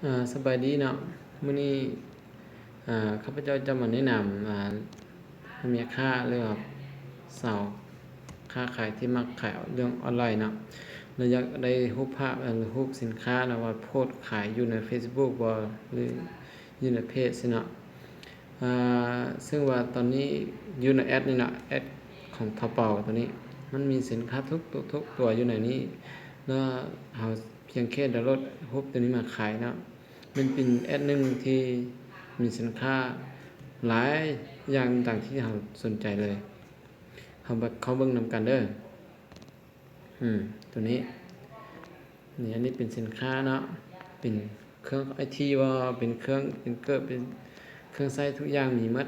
ອາ ສະບາຍດີເນາະ, ມື້ນີ້ ອາ ຂ້າພະເຈົ້າຈະມາແນະນຳ ອາ ແມ່ຄ້າ ຫຼືວ່າຊາວຄ້າຂາຍທີ່ມັກຂາຍເລື່ອງອອນລາຍເນາະ ແລະ ຢາກໄດ້ຮູບພາບ ອາ ຮູບສິນຄ້າເນາະ ວ່າໂພສຂາຍຢູ່ໃນເຟສບຸກບໍ ຫຼື ຢູ່ໃນເພຈຊີ້ເນາະ. ອາ ເຊິ່ງວ່າຕອນນີ້ຢູ່ໃນແອັບນີ້ເນາະ ແອັບຂອງທ້າວເປົາໂຕນີ້ ມັນມີສິນຄ້າທຸກ ທຸກ ທຸກຕົວຢູ່ໃນນີ້ ແລ້ວເຮົາພຽງແຄ່ດາວໂຫຼດຮູບໂຕນີ້ມາຂາຍເນາະ. ມັນເປັນແອັບໜຶ່ງທີ່ມີສິນຄ້າຫຼາຍຢ່າງຕາມທີ່ເຮົາສົນໃຈເລີຍ. ເຮົາມາເຂົ້າເບິ່ງນຳກັນເດີ້. ອືມ ໂຕນີ້ ນີ້ ອັນນີ້ເປັນສິນຄ້າເນາະ ເປັນເຄື່ອງໄອທີບໍ ເປັນເຄື່ອງ ເປັນເກີບ ເປັນເຄື່ອງໃຊ້ທຸກຢ່າງມີໝົດ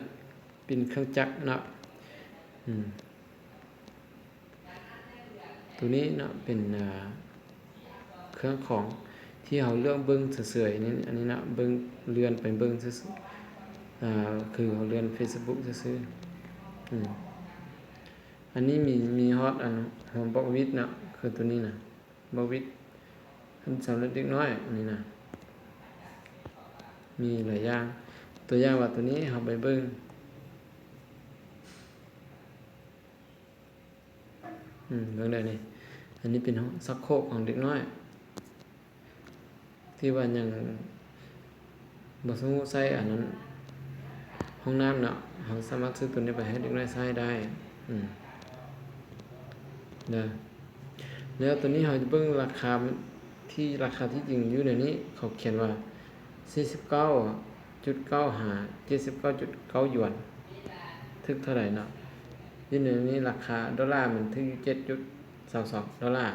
ເປັນເຄື່ອງຈັກເນາະ. ອືມ ໂຕນີ້ເນາະ ເປັນ ເອີ ເຄື່ອງຂອງທີ່ເຮົາເລືອກເບິ່ງເສີຍໆ ນີ້ ອັນນີ້ເນາະ ເບິ່ງ ເລື່ອນໄປເບິ່ງຊື່ໆ ອາ ຄືເຮົາເລື່ອນເຟສບຸກຊື່ໆ. ອືມ ອັນນີ້ມີ ມີຮອດອັນຫົວບັກວິດເນາະ ຄືໂຕນີ້ນະ ບັກວິດ ອັນສຳລັບເດັກນ້ອຍ ອັນນີ້ນະ ມີຫຼາຍຢ່າງ. ຕົວຢ່າງວ່າໂຕນີ້ ເຮົາໄປເບິ່ງ ອືມ ເບິ່ງໄດ້ນີ້ ອັນນີ້ເປັນຊັກໂຄກຂອງເດັກນ້ອຍ ທີ່ວ່າຍັງບໍ່ຮູ້ໃຊ້ອັນນັ້ນ ຫ້ອງນ້ຳເນາະ ເຮົາສາມາດຊື້ໂຕນີ້ໄປໃຫ້ເດັກນ້ອຍໃຊ້ໄດ້. ອືມ ເດີ ແລ້ວໂຕນີ້ເຮົາຈະເບິ່ງລາຄາ ທີ່ລາຄາທີ່ຈິງຢູ່ໃນນີ້ ເຂົາຂຽນວ່າ ສີ່ສິບເກົ້າຈຸດເກົ້າ ຫາ ເຈັດສິບເກົ້າຈຸດເກົ້າຢວນ ຖືກເທົ່າໃດເນາະ. ຢູ່ໃນນີ້ລາຄາໂດລາມັນຖືກຢູ່ເຈັດຈຸດຊາວສອງໂດລາ.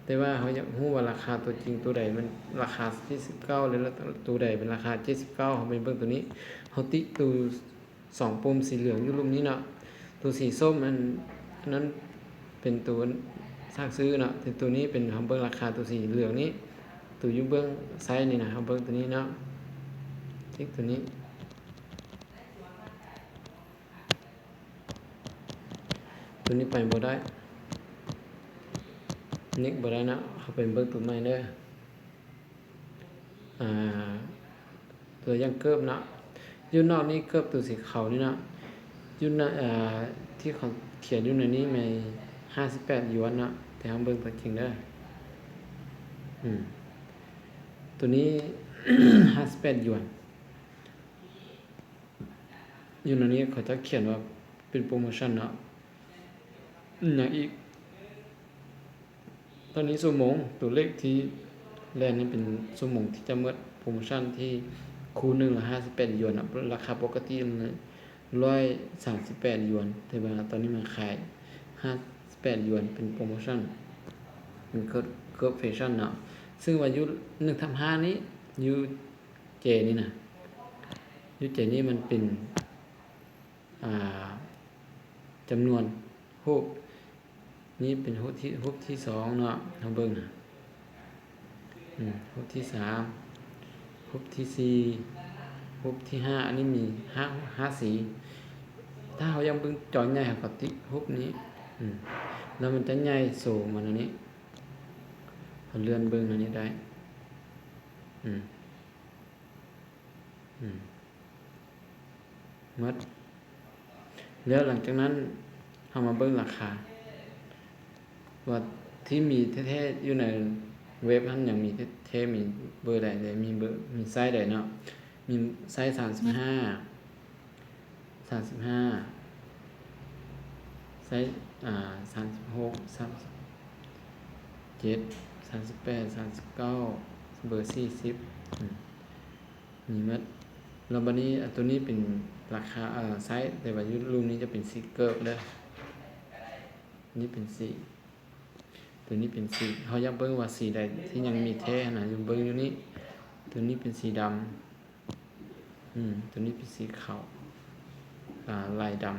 ແຕ່ວ່າເຮົາຢາກຮູ້ວ່າລາຄາຕົວຈິງໂຕໃດມັນລາຄາສີ່ສິບເກົ້າ ແລ້ວໂຕໃດເປັນລາຄາເຈັດສິບເກົ້າ ເຮົາໄປເບິ່ງໂຕນີ້ ເຮົາຕິໂຕ ສອງປຸ່ມສີເຫຼືອງຢູ່ລຸ່ມນີ້ເນາະ ໂຕສີສົ້ມອັນ ອັນນັ້ນເປັນໂຕສ້າງຊື້ເນາະ ແຕ່ໂຕນີ້ເປັນ ເຮົາເບິ່ງລາຄາໂຕສີເຫຼືອງນີ້ ໂຕຢູ່ເບື້ອງຊ້າຍນີ້ນະ ເຮົາເບິ່ງໂຕນີ້ເນາະ ຕິກໂຕນີ້ ໂຕນີ້ໄປບໍ່ໄດ້ ນິກບໍ່ໄດ້ເນາະ ເຮົາໄປເບິ່ງໂຕໃໝ່ເດີ້. ອາ ຕົວຢ່າງເກີບເນາະ ຢູ່ນອກນີ້ເກີບຕົວສີຂາວນີ້ເນາະ ຢູ່ໃນ ອາ ທີ່ເຂົາຂຽນຢູ່ໃນນີ້ແມ່ນຫ້າສິບແປດຢວນເນາະ ແຕ່ເຮົາເບິ່ງຕົວຈິງເດີ້ ອືມ ຕົວນີ້ຫ້າສິບແປດຢວນ ຢູ່ໃນນີ້ເຂົາຈະຂຽນວ່າເປັນໂປຣໂມຊັນເນາະ ອີ່ຫຍັງອີກ ຕອນນີ້ຊົ່ວໂມງ ຕົວເລກທີ່ແລ່ນນີ້ເປັນຊົ່ວໂມງທີ່ຈະໝົດໂປຣໂມຊັນທີ່ຄູ່ໜຶ່ງລະຫ້າສິບແປດຢວນເນາະ ລາຄາປົກກະຕິ ຮ້ອຍສາມສິບແປດຢວນ ແຕ່ວ່າຕອນນີ້ມາຂາຍຫ້າສິບແປດຢວນ ເປັນໂປຣໂມຊັນ ເປັນເກີບ ເກີບແຟຊັນເນາະ ຊຶ່ງວ່າຢູ່ໜຶ່ງທັບຫ້ານີ້ ຢູ່ເຈນີ້ນະ ຢູ່ເຈນີ້ມັນເປັນ ອ່າ ຈຳນວນຮູບ ນີ້ເປັນຮູບທີ ຮູບທີສອງເນາະ ເຮົາເບິ່ງນະ ອືມ ຮູບທີສາມ ຮູບທີສີ່ ຮູບທີຫ້າ ອັນນີ້ມີຫ້າ ຫ້າສີ ຖ້າເຮົາຢາກເບິ່ງຈໍໃຫຍ່ ເຮົາກໍຕິຮູບນີ້ ອືມ ແລ້ວມັນຈະໃຫຍ່ໂຊມາແນວນີ້ ເຮົາເລື່ອນເບິ່ງແນວນີ້ໄດ້ ອືມ ອືມ ໝົດ ແລ້ວຫຼັງຈາກນັ້ນເຮົາມາເບິ່ງລາຄາ ວ່າທີ່ມີແທ້ໆຢູ່ໃນເວັບຫັ້ນ ຍັງມີແທ້ໆ ມີເບີໃດແດ່ ມີເບີ ມີໄຊໃດເນາະ ມີໄຊສາມສິບຫ້າ ສາມສິບຫ້າ ໄຊ ອາ ສາມສິບຫົກ ສາມສິບເຈັດ ສາມສິບແປດ ສາມສິບເກົ້າ ເບີສີ່ສິບ ອືມ ມີໝົດ ແລ້ວບັດນີ້ ອາ ໂຕນີ້ເປັນລາຄາ ເອີ ໄຊ ແຕ່ວ່າຢູ່ລຸ່ມນີ້ຈະເປັນສີເກີບເດີ້ ນີ້ເປັນສີ ໂຕນີ້ເປັນສີ ເຮົາຢາກເບິ່ງວ່າສີໃດທີ່ຍັງມີແທ້ຫັ້ນນະ ຢູ່ເບິ່ງຢູ່ນີ້ ໂຕນີ້ເປັນສີດຳ ອືມ ໂຕນີ້ເປັນສີຂາວ ອາ ລາຍດຳ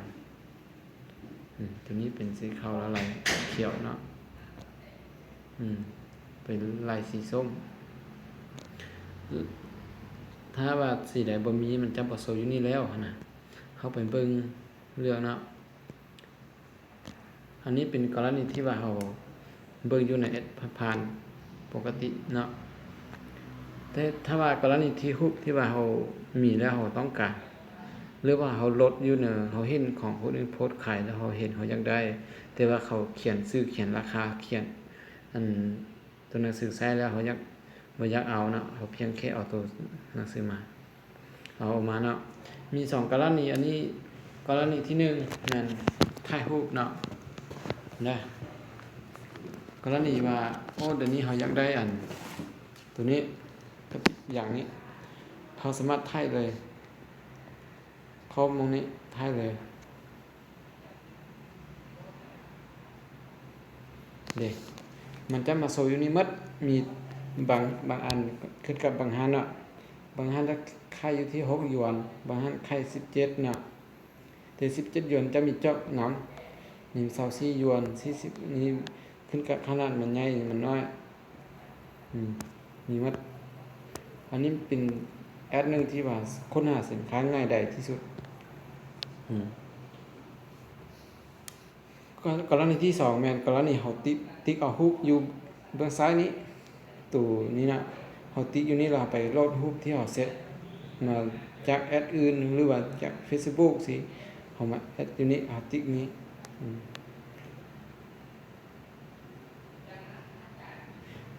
ອືມ ໂຕນີ້ເປັນສີຂາວລະລາຍຂຽວເນາະ ອືມ ເປັນລາຍສີສົ້ມ ຖ້າວ່າສີໃດບໍ່ມີ ມັນຈະບໍ່ໂຊຢູ່ນີ້ແລ້ວຫັ້ນນະ ເຮົາໄປເບິ່ງເລືອກເນາະ. ອັນນີ້ເປັນກໍລະນີທີ່ວ່າເຮົາເບິ່ງຢູ່ໃນແອັດຜ່ານໆ ປົກກະຕິເນາະ. ແຕ່ຖ້າວ່າກໍລະນີທີ່ຮູບທີ່ວ່າເຮົາມີແລ້ວເຮົາຕ້ອງການ ຫຼືວ່າເຮົາໂຫຼດຢູ່ເນີ ເຮົາເຫັນຂອງຄົນອື່ນໂພສຂາຍແລ້ວເຮົາເຫັນເຮົາຢາກໄດ້ ແຕ່ວ່າເຂົາຂຽນຊື່ຂຽນລາຄາ ຂຽນອັນ ຕົວໜັງສືໃຊ້ແລ້ວເຮົາຢາກ ບໍ່ຢາກເອົາເນາະ ເຮົາພຽງແຄ່ເອົາຕົວໜັງສືມາ ເອົາອອກມາເນາະ ມີສອງກໍລະນີ ອັນນີ້ກໍລະນີທີໜຶ່ງແມ່ນຖ່າຍຮູບເນາະ ນະ ກໍລະນີວ່າ ໂອ້ ດຽວນີ້ເຮົາຢາກໄດ້ອັນ ຕົວນີ້ກັບຢ່າງນີ້ ເຮົາສາມາດຖ່າຍເລີຍ ຄອບໝ່ອງນີ້ ຖ່າຍເລີຍ ເດ້ ມັນຈະມາໂຊຢູ່ນີ້ໝົດ ມີບາງ ບາງອັນ ຂຶ້ນກັບບາງຮ້ານເນາະ ບາງຮ້ານຈະຂາຍຢູ່ທີ່ຫົກຢວນ ບາງຮ້ານຂາຍສິບເຈັດເນາະ ແຕ່ສິບເຈັດຢວນຈະມີຈອກນຳ ມີຊາວສີ່ຢວນ ສີ່ສິບ ນີ້ ຂຶ້ນກັບຂະໜາດມັນໃຫຍ່ ມັນນ້ອຍ ອືມ ມີໝົດ ອັນນີ້ເປັນແອັບໜຶ່ງທີ່ວ່າຄົ້ນຫາສິນຄ້າງ່າຍດາຍທີ່ສຸດ ອືມ ກໍ ກໍລະນີທີສອງແມ່ນກໍລະນີເຮົາຕິກ ຕິກເອົາຮູບຢູ່ເບື້ອງຊ້າຍນີ້ ໂຕນີ້ນະ ເຮົາຕິກຢູ່ນີ້ແລ້ວເຮົາໄປໂຫຼດຮູບທີ່ເຮົາເຊັດມາຈາກແອັບອື່ນ ຫຼືວ່າຈາກເຟສບຸກຊີ້ ເຮົາມາແອັດຢູ່ນີ້ ເຮົາຕິກນີ້ ອືມ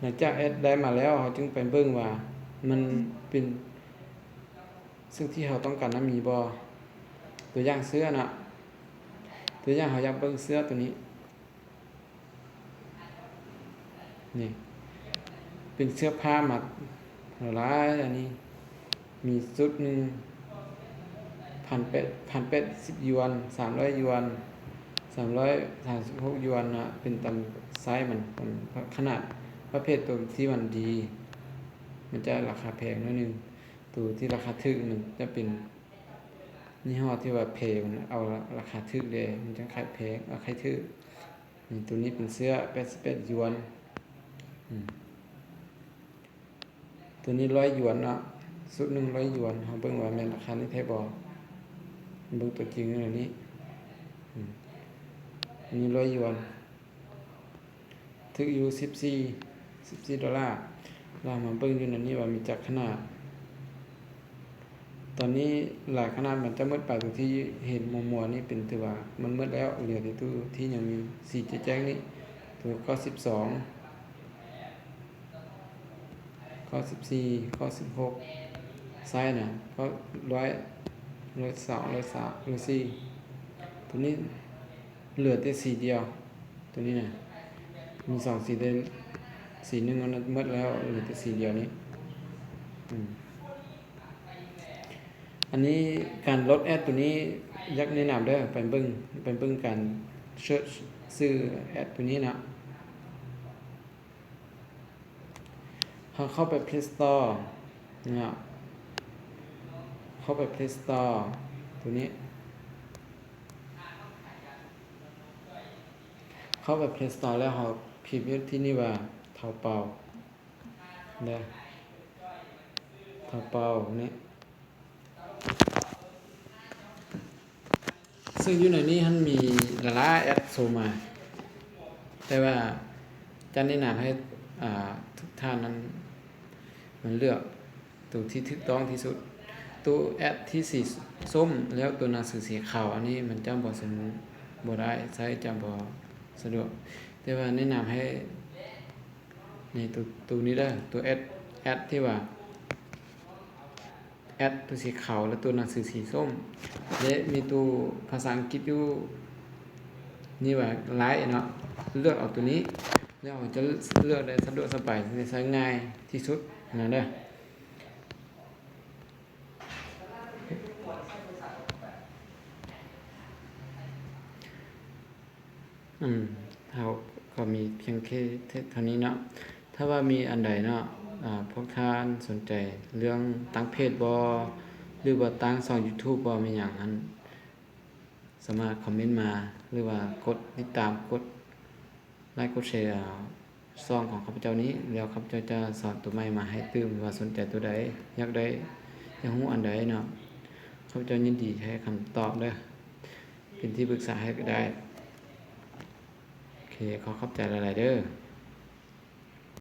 ຫຼັງຈາກແອັດໄດ້ມາແລ້ວ ເຮົາຈຶ່ງໄປເບິ່ງວ່າມັນເປັນສິ່ງທີ່ເຮົາຕ້ອງການນຳມີບໍ່ ຕົວຢ່າງເສື້ອນະ ຕົວຢ່າງເຮົາຢາກເບິ່ງເສື້ອຕົວນີ້ ນີ້ ເປັນເສື້ອຜ້າມັດຫຼາຍ ອັນນີ້ ມີຊຸດໜຶ່ງ ພັນແປດ ພັນແປດສິບຢວນ ສາມຮ້ອຍຢວນ ສາມຮ້ອຍສາມສິບຫົກຢວນນະ ເປັນຕາມໄຊມັນ ຕາມຂະໜາດ ປະເພດໂຕທີ່ມັນດີ ມັນຈະລາຄາແພງໜ້ອຍໜຶ່ງ ໂຕທີ່ລາຄາຖືກມັນຈະເປັນຍີ່ຫໍ້ທີ່ວ່າແພງ ເອົາລາຄາຖືກເດ້ ມັນຈັ່ງຂາຍແພງ ເອົາຂາຍຖືກ ນີ້ ໂຕນີ້ເປັນເສື້ອແປດສິບແປດຢວນ ອືມ ຕົວນີ້ຮ້ອຍຢວນເນາະ ຊຸດໜຶ່ງຮ້ອຍຢວນ ເຮົາເບິ່ງວ່າແມ່ນລາຄານີ້ແທ້ບໍ່ ເບິ່ງຕົວຈິງຢູ່ນີ້ ອືມ ອັນນີ້ຮ້ອຍຢວນ ຖືກຢູ່ສິບສີ່ ສິບສີ່ໂດລາ ລະມາເບິ່ງຢູ່ໃນນີ້ວ່າມີຈັກຂະໜາດ ຕອນນີ້ຫຼາຍຂະໜາດມັນຈະໝົດໄປ ຕົວທີ່ເຫັນມົວໆນີ້ເປັນ ຖືວ່າມັນໝົດແລ້ວ ເຫຼືອແຕ່ຕົວທີ່ຍັງມີສີແຈ້ງໆນີ້ ຕົວເກົ້າສິບສອງ ເກົ້າສິບສີ່ ເກົ້າສິບຫົກ ໄຊນະ ກໍຮ້ອຍ ຮ້ອຍຊາວ ຮ້ອຍຊາວ ຮ້ອຍສີ່ ຕົວນີ້ເຫຼືອແຕ່ສີດຽວ ຕົວນີ້ນະ ມີສອງສີ ແຕ່ສີໜຶ່ງມັນໝົດແລ້ວ ເຫຼືອແຕ່ສີດຽວນີ້ ອືມ ອັນນີ້ການໂຫຼດແອັບຕົວນີ້ ຢາກແນະນຳເດີ ໄປເບິ່ງ ໄປເບິ່ງການເສີດຊື່ແອັບຕົວນີ້ເນາະ ເຮົາເຂົ້າໄປ Play Store ເນາະ ເຂົ້າໄປ Play Store ຕົວນີ້ ເຂົ້າໄປ Play Store ແລ້ວເຮົາພິມຢູ່ທີ່ນີ້ວ່າ Taobao ເດີ Taobao ນີ້ ເຊິ່ງຢູ່ໃນນີ້ຫັ້ນມີຫຼາຍໆແອັບໂຊມາ ແຕ່ວ່າຈະແນະນຳໃຫ້ ອ່າ ທຸກທ່ານນັ້ນ ມັນເລືອກໂຕທີ່ຖືກຕ້ອງທີ່ສຸດ ໂຕແອັບທີ່ສີສົ້ມ ແລ້ວໂຕໜັງສືສີຂາວ ອັນນີ້ມັນຈະບໍ່ສະ ບໍ່ໄດ້ໃຊ້ ຈະບໍ່ສະດວກ ແຕ່ວ່າແນະນຳໃຫ້ ນີ້ ໂຕ ໂຕນີ້ເດີ ໂຕແອັບ ແອັບທີ່ວ່າ ແອັບຕົວສີຂາວ ແລະ ຕົວໜັງສືສີສົ້ມ ແລະ ມີຕົວພາສາອັງກິດຢູ່ ນີ້ວ່າ Line ເນາະ ເລືອກເອົາຕົວນີ້ ແລ້ວເຮົາຈະເລືອກໄດ້ສະດວກສະບາຍ ແລະ ໃຊ້ງ່າຍທີ່ສຸດນະເດີ. ອືມ ເຮົາກໍມີພຽງແຄ່ເທົ່ານີ້ເນາະ. ຖ້າວ່າມີອັນໃດເນາະ ອາ ພວກທ່ານສົນໃຈເລື່ອງຕັ້ງເພຈບໍ່ ຫຼືວ່າຕັ້ງຊ່ອງ YouTube ບໍ່ ມີຫຍັງຫັ້ນ ສາມາດຄອມເມັນມາ ຫຼືວ່າກົດຕິດຕາມ ກົດໄລຄ໌ ກົດແຊ ຊ່ອງຂອງຂ້າພະເຈົ້ານີ້ ແລ້ວຂ້າພະເຈົ້າຈະສອນຕົວໃໝ່ມາໃຫ້ຕື່ມ ວ່າສົນໃຈຕົວໃດ ຢາກໄດ້ ຢາກຮູ້ອັນໃດເນາະ ຂ້າພະເຈົ້າຍິນດີໃຫ້ຄຳຕອບເດີ. ເປັນທີ່ປຶກສາໃຫ້ກໍໄດ້. ໂອເຄ ຂໍຂອບໃຈຫຼາຍໆເດີ.